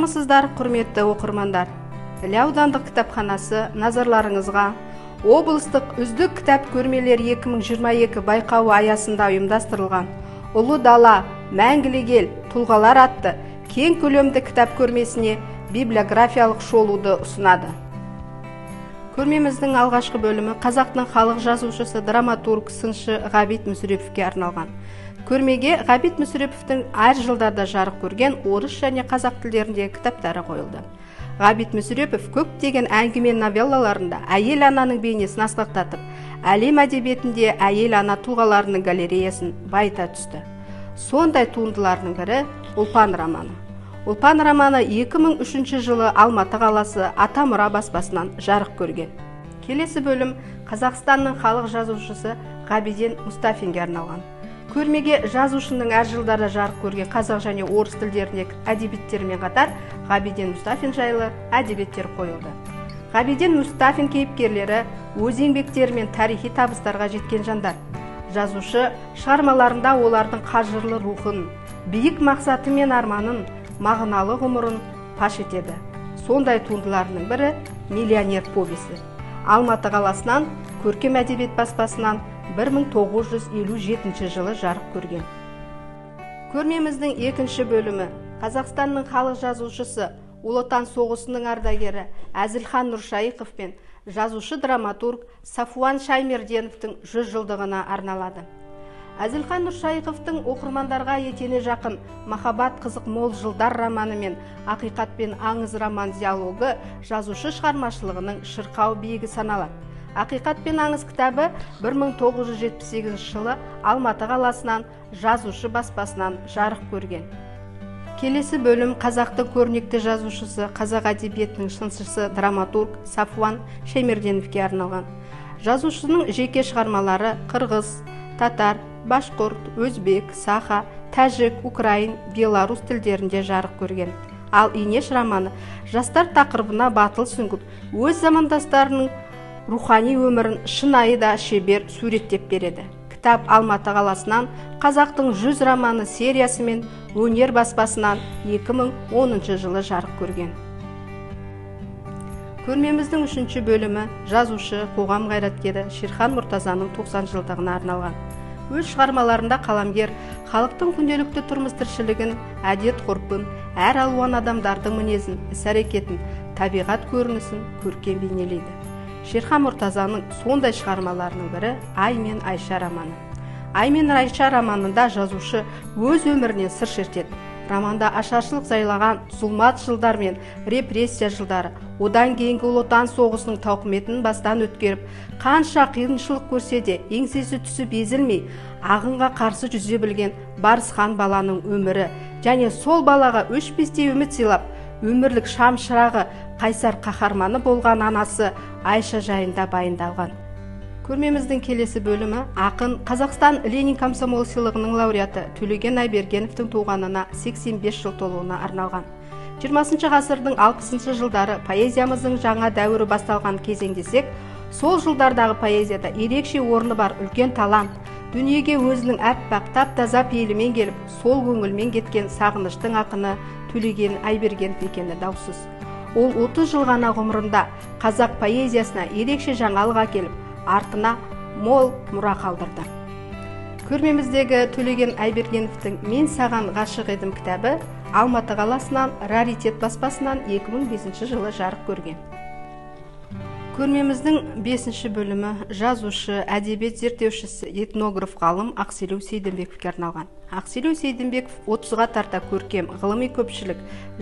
Армысыздар, құрметті оқырмандар! Іле аудандық кітапханасы назарларыңызға облыстық үздік кітап көрмелер 2022 байқауы аясында ұйымдастырылған Ұлы дала, мәңгілік ел, тұлғалар атты кең көлемді кітап көрмесіне библиографиялық шолуды ұсынады. Көрмеміздің алғашқы бөлімі қазақтың халық жазушысы, драматург, сыншы Ғабит Мүсіреповке арналған. Көрмеге Ғабит Мүсіреповтің әр жылдарда жарық көрген орыс және қазақ тілдеріндегі кітаптары қойылды. Ғабит Мүсірепов көптеген әңгіме новеллаларында әйел ананың бейнесін асқақтатып, әлем әдебиетінде әйел ана тұлғаларының галереясын байыта түсті. Сондай туындыларының бірі Ұлпан романы. Ұлпан романы 2003 жылы Алматы қаласы Атамұра баспасынан жарық көрген. Келесі бөлім Қазақстанның халық жазушысы Ғабиден Мұстафинге арналған. Көрмеге жазушының әр жылдарда жарық көрген қазақ және орыс тілдеріндегі әдебиеттерімен қатар Ғабиден Мұстафин жайлы әдебиеттер қойылды. Ғабиден Мұстафин кейіпкерлері өз еңбектерімен тарихи табыстарға жеткен жандар. Жазушы шығармаларында олардың қажырлы рухын, биік мақсаты мен арманын, мағыналы ғұмырын паш етеді. Сондай туындыларының бірі «Миллионер» повесі. Алматы қаласынан Көркем әдебиет баспасынан 1957 жылы жарық көрген. Көрмеміздің екінші бөлімі Қазақстанның халық жазушысы, Ұлы Отан соғысының ардагері Әзілхан Нұршайықов пен жазушы-драматург Сафуан Шаймерденовтің 100 жылдығына арналады. Әзілхан Нұршайықовтың оқырмандарға етене жақын «Махаббат қызық мол жылдар» романы мен «Ақиқат пен аңыз» роман диалогы жазушы шығармашылығының шырқау биігі саналады. «Ақиқат пен аңыз» кітабы 1978 жылы Алматы қаласынан жазушы баспасынан жарық көрген. Келесі бөлім қазақтың көрнекті жазушысы, қазақ әдебиетінің сыншысы, драматург Сафуан Шаймерденовке арналған. Жазушының жеке шығармалары қырғыз, татар, башқұрт, өзбек, саха, тәжік, украин, белорус тілдерінде жарық көрген. Ал Инеш романы жастар тақырыбына батыл сүңгіп, өз замандастарының рухани өмірін шынайы да шебер суреттеп береді. Кітап Алматы қаласынан Қазақтың 100 романы сериясымен Өнер баспасынан 2010 жылы жарық көрген. Көрмеміздің үшінші бөлімі жазушы, қоғам қайраткері Шерхан Мұртазаның 90 жылдығына арналған. Өз шығармаларында қаламгер халықтың күнделікті тұрмыс тіршілігін, әдет ғұрпын, әр алуан адамдардың мінезін, іс-әрекетін, табиғат көрінісін көркем бейнелейді. Шерхан Мұртазаның сондай шығармаларының бірі Ай мен Айша романы. Ай мен Айша романында жазушы өз өмірінен сыр шертеді. Романда ашаршылық жайлаған зұлмат жылдар мен репрессия жылдары, одан кейінгі Ұлы Отан соғысының тауқыметін бастан өткеріп, қанша қиыншылық көрсе де еңсесі түсіп езілмей, ағынға қарсы жүзе білген Барысхан баланың өмірі және сол балаға өшпестей үміт сыйлап, өмірлік шам шырағы, қайсар қаһарманы болған анасы Айша жайында баяндалған. Көрмеміздің келесі бөлімі ақын Қазақстан Ленин комсомол сыйлығының лауреаты Төлеген Айбергеновтің туғанына 85 жыл толуына арналған. 20 ғасырдың 60 жылдары поэзиямыздың жаңа дәуірі басталған кезең десек, сол жылдардағы поэзияда ерекше орны бар үлкен талант, дүниеге өзінің әппақ тап-таза пейілімен келіп, сол көңілмен кеткен сағыныштың ақыны Төлеген Айбергенов екені даусыз. Ол 30 жыл ғана ғұмырында қазақ поэзиясына ерекше жаңалық әкеліп, артына мол мұра қалдырды. Көрмеміздегі Төлеген Айбергеновтің «Мен саған ғашық едім» кітабы Алматы қаласынан Раритет баспасынан 2005 жылы жарық көрген. Көрмеміздің 5 бөлімі жазушы, әдебиет зерттеушісі, этнограф ғалым Ақселеу Сейдімбековке арналған. Ақселеу Сейдімбеков 30-ға тарта көркем, ғылыми көпшілік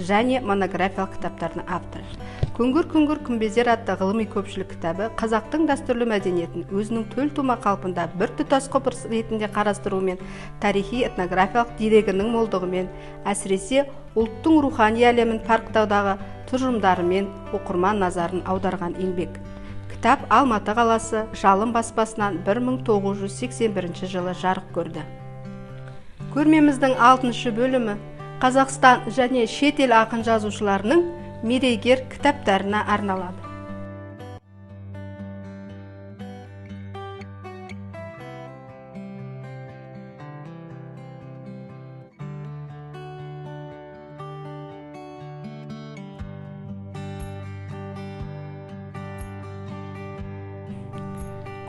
және монографиялық кітаптардың авторы. Күңгір-күңгір күмбездер атты ғылыми көпшілік кітабы қазақтың дәстүрлі мәдениетін өзінің төл тума қалпында біртұтас құбыр ретінде қарастырумен, тарихи этнографиялық дерегінің молдығымен, әсіресе ұлттың рухани әлемін парықтаудағы тұжырымдарымен оқырман назарын аударған еңбек. Кітап Алматы қаласы Жалын баспасынан 1981 жылы жарық көрді. Көрмеміздің 6 бөлімі Қазақстан және шетел ақын жазушыларының мерейгер кітаптарына арналады.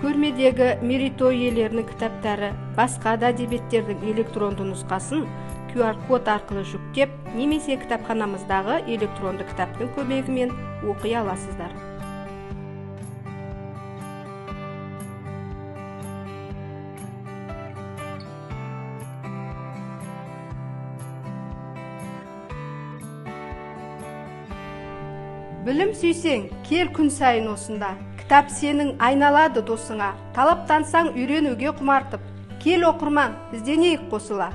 Көрмедегі мерейтой иелерінің кітаптары, басқа да әдебиеттердің электронды нұсқасын QR-код арқылы жүктеп, немесе кітапханамыздағы электронды кітаптың көмегімен оқи аласыздар. Білім сүйсең, кел күн сайын осында. Кітап сенің айналады досыңа. Талаптансаң үйренуге құмартып. Кел оқырман, ізденейік қосыла.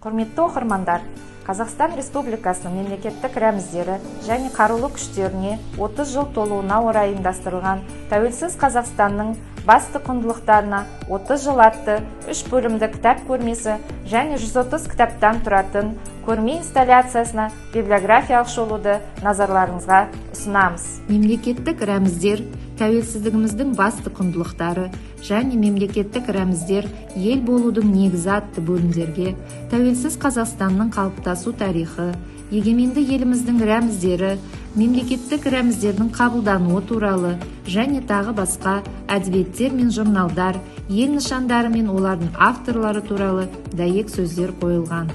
Құрметті оқырмандар, Қазақстан Республикасының мемлекеттік рәміздері және қарулы күштеріне 30 жыл толуына орай ұйымдастырылған Тәуелсіз Қазақстанның басты құндылықтарына 30 жыл атты 3 бөлімді кітап көрмесі және 130 кітаптан тұратын көрме инсталляциясына библиографиялық шолуды назарларыңызға ұсынамыз. Мемлекеттік рәміздер тәуелсіздігіміздің басты құндылықтары және мемлекеттік рәміздер ел болудың негізі атты бөлімдерге тәуелсіз Қазақстанның қалыптасу тарихы, егеменді еліміздің рәміздері, мемлекеттік рәміздердің қабылдануы туралы және тағы басқа әдебиеттер мен журналдар, ел нышандары мен олардың авторлары туралы дәйек сөздер қойылған.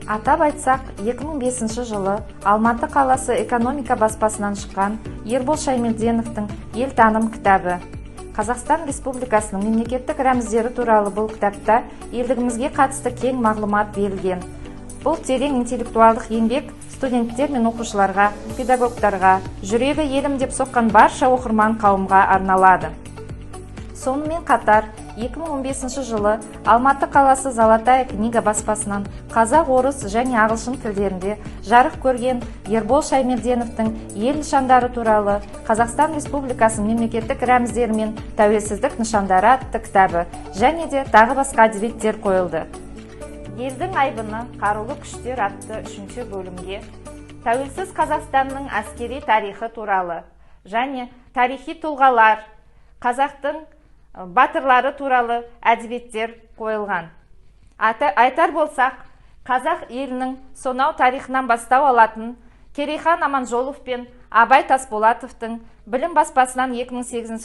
Атап айтсақ, 2005 жылы Алматы қаласы экономика баспасынан шыққан Ербол Шаймерденовтің «Ел таным» кітабы. Қазақстан Республикасының мемлекеттік рәміздері туралы бұл кітапта елдігімізге қатысты кең мағлұмат берілген. Бұл терең интеллектуалдық еңбек студенттер мен оқушыларға, педагогтарға, жүрегі елім деп соққан барша оқырман қауымға арналады. Сонымен қатар, 2015 жылы Алматы қаласы Золотая книга баспасынан қазақ, орыс және ағылшын тілдерінде жарық көрген Ербол Шаймерденовтің ел нышандары туралы Қазақстан Республикасының мемлекеттік рәміздері мен тәуелсіздік нышандары атты кітабы және де тағы басқа әдебиеттер қойылды. Елдің айбыны қарулы күштер атты 3-ші бөлімге Тәуелсіз Қазақстанның әскери тарихы туралы және тарихи тұлғалар, қазақтың батырлары туралы әдебиеттер қойылған. Айтар болсақ, қазақ елінің сонау тарихынан бастау алатын Керейхан Аманжолов пен Абай Тасболатовтың білім баспасынан 2008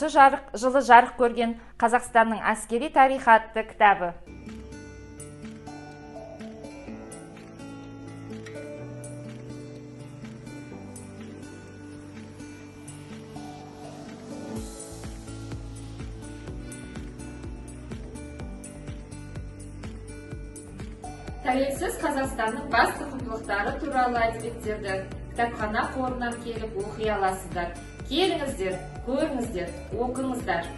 жылы жарық көрген Қазақстанның әскери тарихы атты кітабы. Тәуелсіз Қазақстанның басты құндылықтары туралы әдебиеттерді кітапхана қорынан келіп оқи аласыздар. Келіңіздер, көріңіздер, оқыңыздар.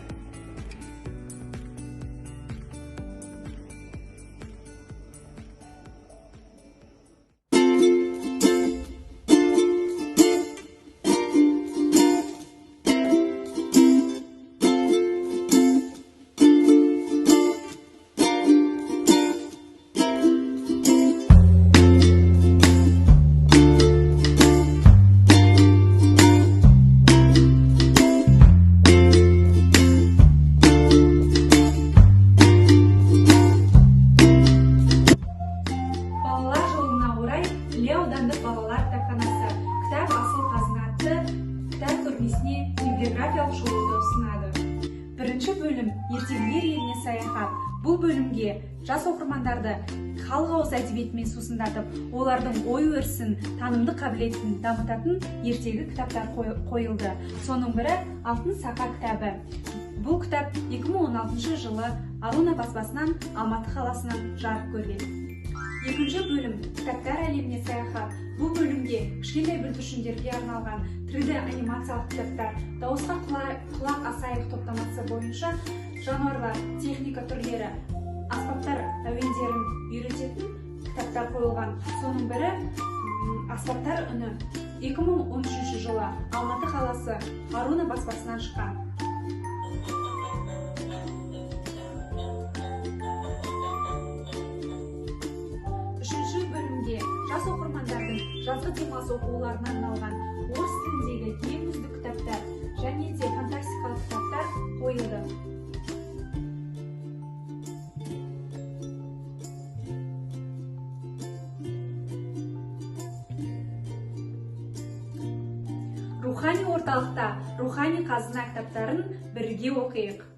Библиографиялық шолуды ұсынады. Бірінші бөлім ертегілер еліне саяхат. Бұл бөлімге жас оқырмандарды халық ауыз әдебиетімен сусындатып, олардың ой өрісін, танымдық қабілетін дамытатын ертегі кітаптар қойылды. Соның бірі Алтын сақа кітабы. Бұл кітап 2016 жылы Аруна баспасынан Алматы қаласынан жарық көрген. Екінші бөлім кітаптар әлеміне саяхат. Бұл бөлімге кішкентай бүлдіршіндерге арналған 3D анимациялық кітаптар, дауысқа құлақ асайық топтамасы бойынша жануарлар, техника түрлері, аспаптар әуендерін үйрететін кітаптар қойылған. Соның бірі аспаптар үні. 2013 жылы Алматы қаласы Аруна баспасынан шыққан. Үшінші бөлімге жас оқырмандардың жазғы демалыс оқуларына арналған орыс тіліндегі ең үздік кітаптар және де фантастикалық кітаптар қойылды. Рухани орталықта рухани қазына кітаптарын бірге оқиық.